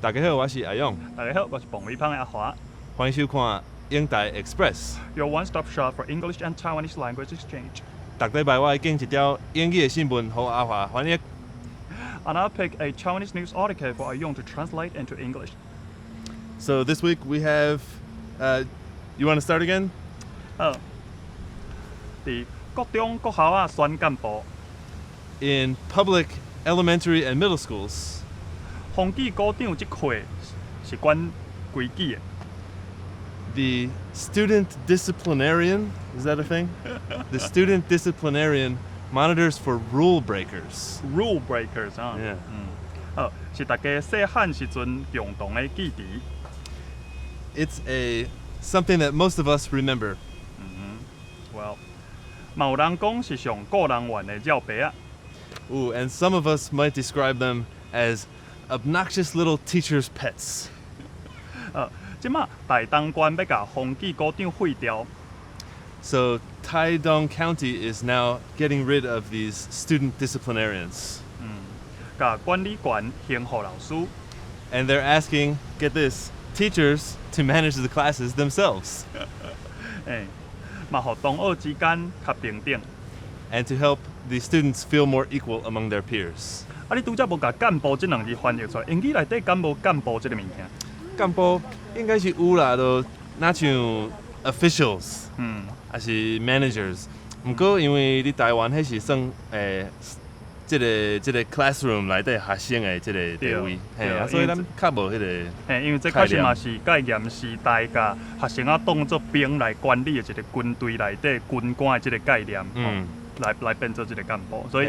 大家好，我是阿勇。大家好，我是彭偉芳的阿華。歡迎收看英台 Express。 Your one-stop shop for English and Taiwanese language exchange。逐禮拜我會揀一條英語的新聞，予阿華翻譯。 And I'll pick a Taiwanese news article for 阿勇 to translate into English. So this week we have, you want to start again? 好，佇國中國校仔選幹部。 In public elementary and middle schools, 風紀股長這課是管規矩的。 the student disciplinarian, is that a thing? The student disciplinarian monitors for rule breakers. Rule breakers 啊。 Yeah. 嗯，好，是大家細漢時陣共同的記憶。 It's a something that most of us remember. Well，嘛有人講是上顧人怨的罩白仔。 Ooh, and some of us might describe them as obnoxious little teacher's pets. 這馬台東縣欲共風紀股長廢掉。 So Taidong County is now getting rid of these student disciplinarians. 共管理權還予老師。 And they're asking, get this, teachers to manage the classes themselves. 欸，嘛予同學之間較平等。 And to help the students feel more equal among their peers. 啊，你拄才無共幹部這兩字翻譯出來，英語內底敢無幹部這个物件？幹部應該是有啦，就若像 officials 抑是 managers。毋過因為佇台灣彼是算這个 classroom 內底學生的這个地位，嘿啊，所以咱較無彼个。嘿，因為這確實嘛是戒嚴時代共學生仔當做兵來管理的一個軍隊內底軍官的這个概念，來變做這个幹部，所以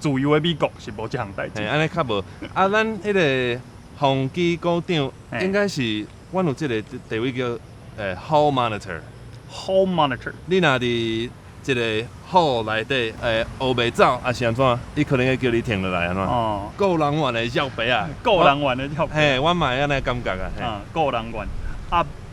自由的美國是無這項代誌。嘿，按呢較無。啊，咱彼个風紀股長應該是阮有這个地位叫hall monitor。 Hall monitor。你若佇一个 hall 內底烏白走，抑是按怎，伊可能會叫你停落來按怎。顧人怨的罩白仔。顧人怨的罩白。嘿，我嘛會按呢感覺啊。啊，顧人怨。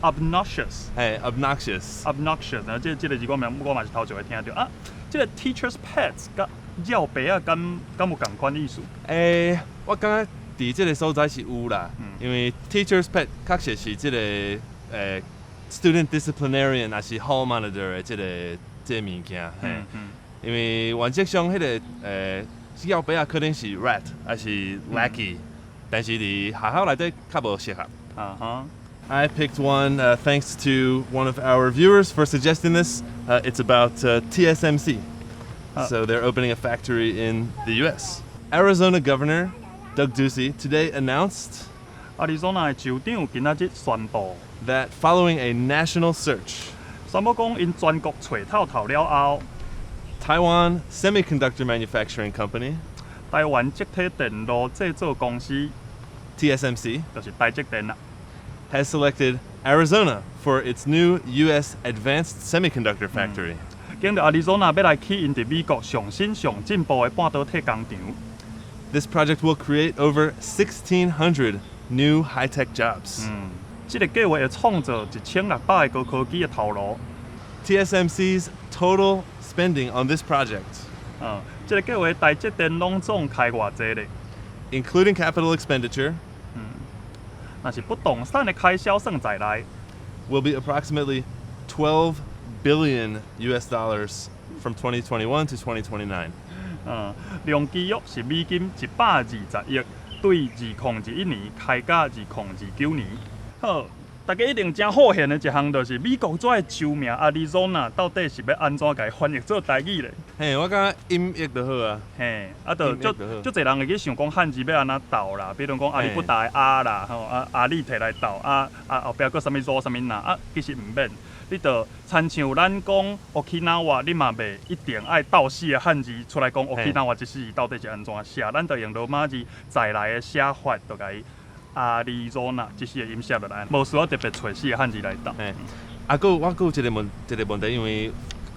Obnoxious。嘿，obnoxious。 Obnoxious，啊，這个字我嘛我嘛是頭一回聽著啊。這个 teacher's pets 佮罩白仔敢有仝款意思？欸，我感覺佇這个所在是有啦，因為 teacher's pet 確實是這个student disciplinarian 抑是 hall monitor 的這个物件，嘿。因為原則上彼个罩白仔可能是 rat 抑是 lackey，但是佇學校內底較無適合。I picked one thanks to one of our viewers for suggesting this. It's about TSMC. So they're opening a factory in the US. Arizona Governor Doug Ducey today announced 亞利桑那的州長今仔日宣布 that following a national search, 宣布講𪜶全國揣透透了後， Taiwan Semiconductor Manufacturing Company, 台灣積體電路製造公司， TSMC, 就是台積電啦， has selected Arizona for its new U.S. advanced semiconductor factory. 揀著亞利桑那欲來起𪜶佇美國上新上進步的半導體工廠。 This project will create over 1,600 new high-tech jobs. 這个計畫會創造1600个高科技的頭路。 TSMC's total spending on this project, 這个計畫台積電攏總開偌濟咧？ including capital expenditure, 若是不動產的開銷算在內， will be approximately 12 billion US dollars from 2021 to 2029. 量基約是美金120億，對2021年開到2029年。好，大家一定誠好玄的一項就是美國這个州名亞利桑那到底是欲按怎共伊翻譯做台語咧？嘿，我感覺音譯就好啊。嘿，啊，就足音譯就好。足濟人會去想講漢字欲按怎鬥啦，比如講阿里不達的阿啦，吼啊阿里提來鬥，啊啊後壁閣啥物祖啥物那啊，其實毋免，你就親像咱講 Okinawa，你嘛袂一定愛鬥四个漢字出來講 Okinawa 這四字到底是按怎寫，咱就用羅馬字在來的寫法，就共伊亞利桑那這四个音寫落來，無需要特別揣四个漢字來鬥。嘿，啊，閣我閣有一个問題，因為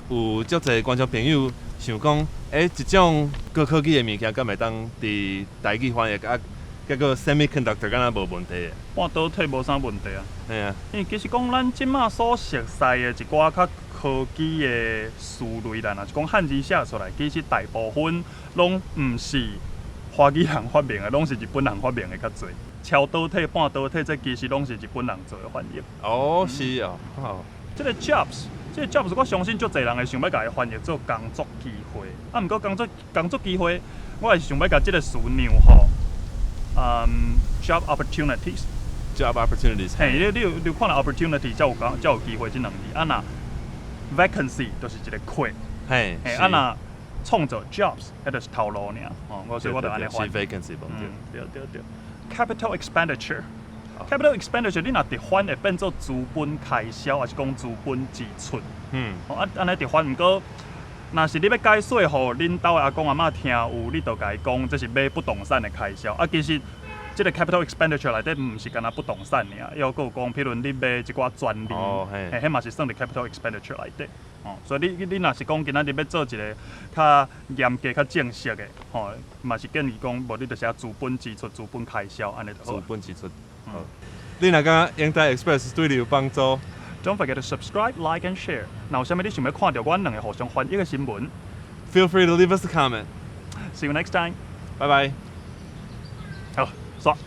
有足濟觀眾朋友想講，欸，一種高科技的物件，敢會當佇台語翻譯啊？結果 semiconductor 敢若無問題的。半導體無啥問題啊。嘿啊。因為其實講咱這馬所熟悉的一寡較科技的詞類啦，若是講漢字寫出來，其實大部分攏毋是華語人發明的，攏是日本人發明的較濟。超導體、半導體，這其實攏是日本人做的翻譯。哦，是哦，哦。這個 jobs，這個 jobs，我相信足濟人會想欲共伊翻譯做工作機會。啊，毋過工作機會，我會想欲共這個詞讓予，job opportunities。 Job opportunities。嘿，你有看到 opportunity 才有機會這兩字。啊，若 vacancy 就是一個缺。嘿，啊，若創造 jobs，彼就是頭路爾。哦，所以我就按呢翻。是 vacancy 無對。對對對。Capital expenditure。Capital expenditure，你若直翻會變做資本開銷，抑是講資本支出？哦，啊，按呢直翻，毋過，若是你欲解說予恁兜的阿公阿嬤聽有，你就共伊講這是買不動產的開銷。啊，其實這個 capital expenditure 內底毋是干焦不動產爾，猶閣有講，譬如你買一寡專利，嘿，彼嘛是算佇 capital expenditure 內底。哦，所以你若是講今仔日欲做一個較嚴格、較正式的，吼，嘛是建議講，無你就寫資本支出、資本開銷，按呢就好。資本支出。好。你若感覺英台 Express 對你有幫助，Don't forget to subscribe, like and share。若有啥物你想欲看著阮兩个互相翻譯的新聞，Feel free to leave us a comment。 See you next time。拜拜。好，煞。